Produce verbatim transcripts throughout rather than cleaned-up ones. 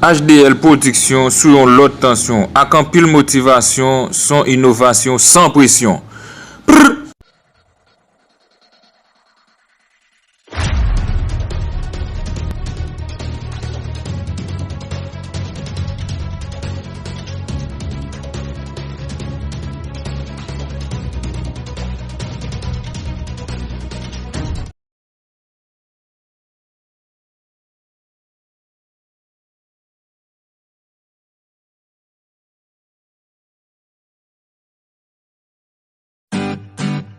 H D L Production sou yon lòt tansyon, ak anpil motivasyon, son inovasyon san presyon. Prr!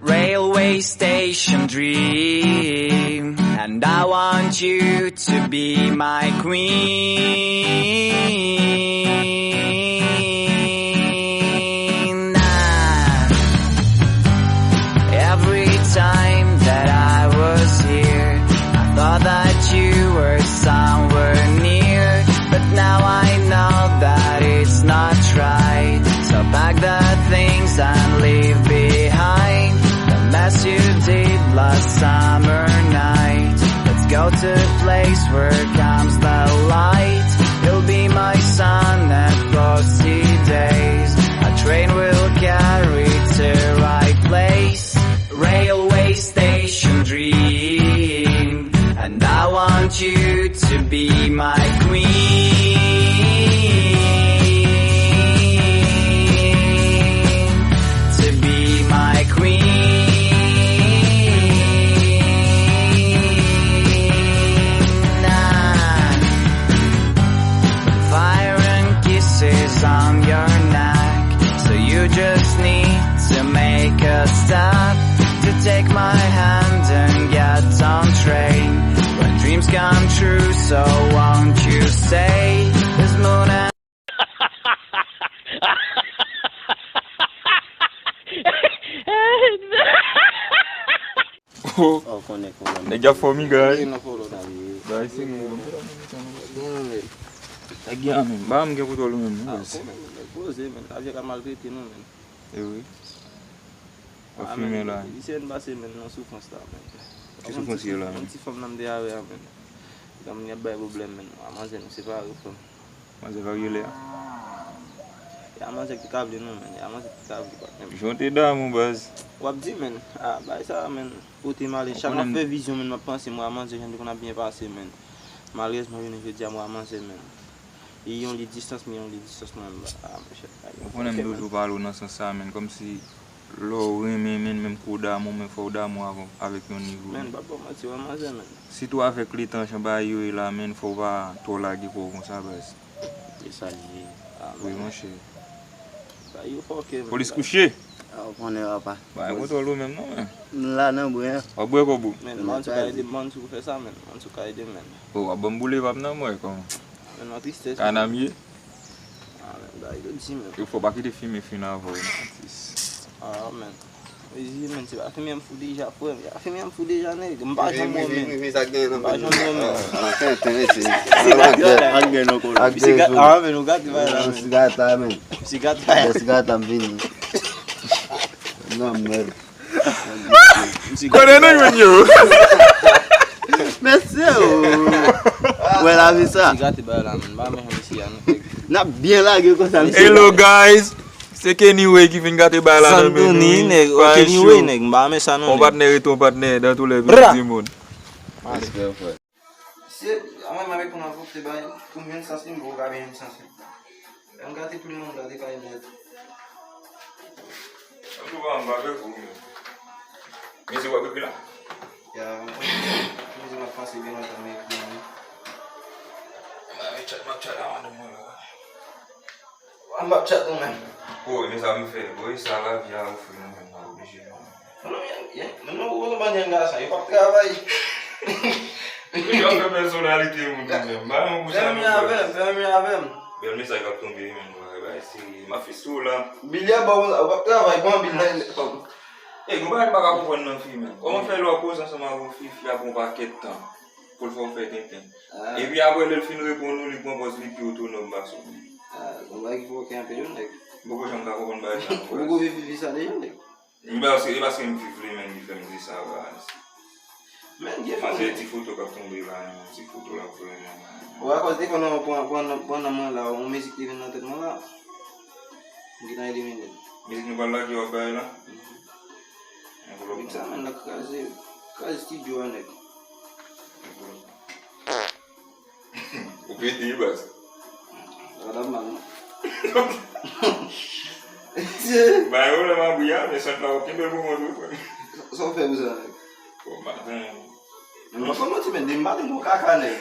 Railway station dream, and I want you to be my queen. Ah, every time that I was here, I thought that you were somewhere near, but now I know that it's not right. So pack the things and leave behind the mess you did last summer night. Let's go to a place where comes the light. You'll be my sun and frosty days. A train will carry to right place. Railway station dream, and I want you to be my queen, to be my queen. Fire and kisses on your neck, so you just need to make a step to take my hand and get on train. When dreams come true, so won't you stay? This moon and Oh, konnen konnen. Nèg y ap fò mi, guy. Konnen konnen. Bagay serye, bon. Nèg gen an menm. Ba m gen kontwòl ou menm, non, guys. Konnen, nèg poze, men. Lavye ka maltrete nou, men. E wi. W ap fimen la. Li se yon pase, men, nan soufrans la, men. Ki soufrans ye la, men? Yon ti fanm nan m te avè a, men. Granmoun y ap bay pwoblèm, men. A manzè nou separe, fanm. Manzè Variole a. Ya manzè ki te ka vle nou, men. Ya manzè ki te ka vle, patnè m. Jan w te damou, baz. W ap di, men. Ah, bagay sa, men. Kote m ale, chak m ap fè vizyon, men, m ap panse, mwen a manzè, jan te konn ap byen pase, men. Malerezman, jounen jodi a, mwen a manzè, men. E yon li distans, men yon li distans mwen menm. Ah, monchè. Ou konnen m toujou pale w nan sans sa, men. Kòmsi lè w renmen, men, menm kou w damou, men fò w damou avè, avèk yon nivo, men. Men, pa ba w manti, w a manzè, men. Sitou avèk letan, jan bagay yo ye la, men, fò w pa twò lage kò w konsa, baz. E sa l ye. Ah, wi, monchè. Sa yo fòkè, men. Polis kouche. Ah, ou konnen, papa. Ba, e kontwòl ou menm, non, men. M la nan bwè. W ap bwè kòb ou? Men, Mansou ka ede m, Mansou pou fè sa, men. Mansou ka ede m, men. Oh, w ap ban m boule, p ap nan mwen, kòman? Men, nan tristès. Kanam ye? Ah, men, bagay yo di, men. Yo fò pa kite fimen fin avè w, non, atis. Ah, men. Mezi, men, se pa fimen m fou deja, frè m. Se pa fimen m fou deja, nèg. M pa janm wè w, men. M pa janm wè w, men. Ah, tenten, mesye. Se gate la. Ak gen nan kò l. Ak gen sou. Ah, men, nou gate bagay la, men. Sigat la, men. Sigat la. Sigat la, m vini. Non, men. Konnen nou jwenn yo. Mesye, oh. Wè lavi sa. Misye gate bagay la, men. M pa menm jan misye a, non. N ap byen lage konsa, misye. Hello, guys. Se Kenny Way ki vin gate bagay la nan men nou, wi. Nèg, oh, Kenny Way, nèg. M pa renmen sa, non, nèg. On patnè rete on patnè dans tous les pays du monde. Respè, frè. Se, a mwen, m avèk kòman pou te bay, pou m jwenn sans li, m poko ka byen jwenn sans li. Lè m gate tout moun, gate kay nèt. An tou ka, m pa vle pou ou menm. Men se w ap ekri la? Ya, m konn, m di m ap panse byen lontan, m ekri, wi. M ap tchat, m ap tchat la, madanm mwen la. M ap tchat ou menm. Oh, men sa m fè. Bon, e sa lavi a ofri nou menm, nou oblije nou menm. Non, men, men, men nou, ou konn bann jèn gason, yo p ap travay. Yo ap fè pèsonalite moun yo menm. Ba yon kou sa. Fè m avè m, fè m avè m. Bèl mesaj k ap tonbe, wi, men, nou bagay serye. M ap fè sou la. Bilye a ba w, ou p ap travay, pran bil nan fanm. E, gon bagay m pa ka konprann nan fi, men. Kòman fè lè w ap koze ansanm avè yon fi, fi ap pran pakèt tan pou l fè w fè tenten. Ah. Epi apre, lè l fin reponn ou, li pran pòz li pi otonòm pase w. Ah, gon bagay ki pwokè anpil, wi, nèg. M poko janm ka konprann bagay sa, non. Ou poko viv vi sa deja, nèg. Men paske, e paske m viv li menm ki fè m di sa, baz. Men gen fanm. Manzè, ti foto k ap tonbe la, yon ti foto l ap voye la. Ou akoz te konn pran, pran, pran nan mwen la, yon mizik te vin nan tèt mwen la. M gentan elimine l. Mizik nou pral lage w ap bay la? Envelop. Mizik sa, men, l ap kraze, kraze estidyo a, nèg. Ou pete, baz. Sa t ap mal, non? Bay ou la mabouya, men sant la ou kenbe l pou kont ou, frè. Sa w fè pou sa, nèg? Bon, maten. Men mwen fè manti, men, depi maten m pran kaka, nèg.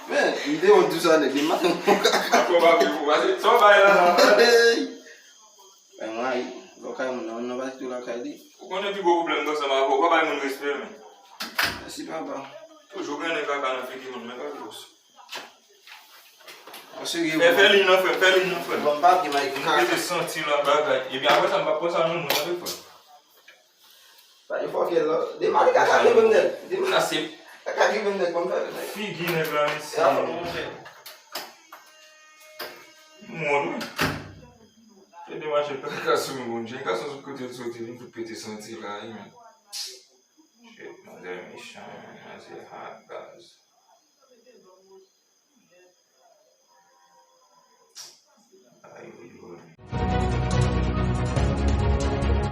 Men, m te wont di sa, nèg, depi maten m pran kaka. Fò pa vle pou pase. Sa w bay la, la? Hey! Bay mwen, lè w kay moun nan, moun nan pa kite w lakay li. Ou konnen pi gwo pwoblèm m gen ansanm avè w, pa bay moun respè, men. Mèsi, papa. Toujou gen nèg kaka nan figi moun, men pa gwo. An serye, fè, fè liy nan, frè, fè liy nan, frè. Bon, m pa gen may kaka. Mete santi la bagay. Epi apre sa, m pa pran sa nan moun, tande, frè. Sa e fòkè la. Depi maten kaka gripe m nèt. Depi kaka gripe m nèt, kòm fè nèg. Figi nèg la, mesye. Ya fò monchè. Moun, wi. Se de mache kaka sou moun, Jay. Gason sou kote l soti, li fout pete santi la, wi, men. Shit, manzè mechan, manzè hot, baz.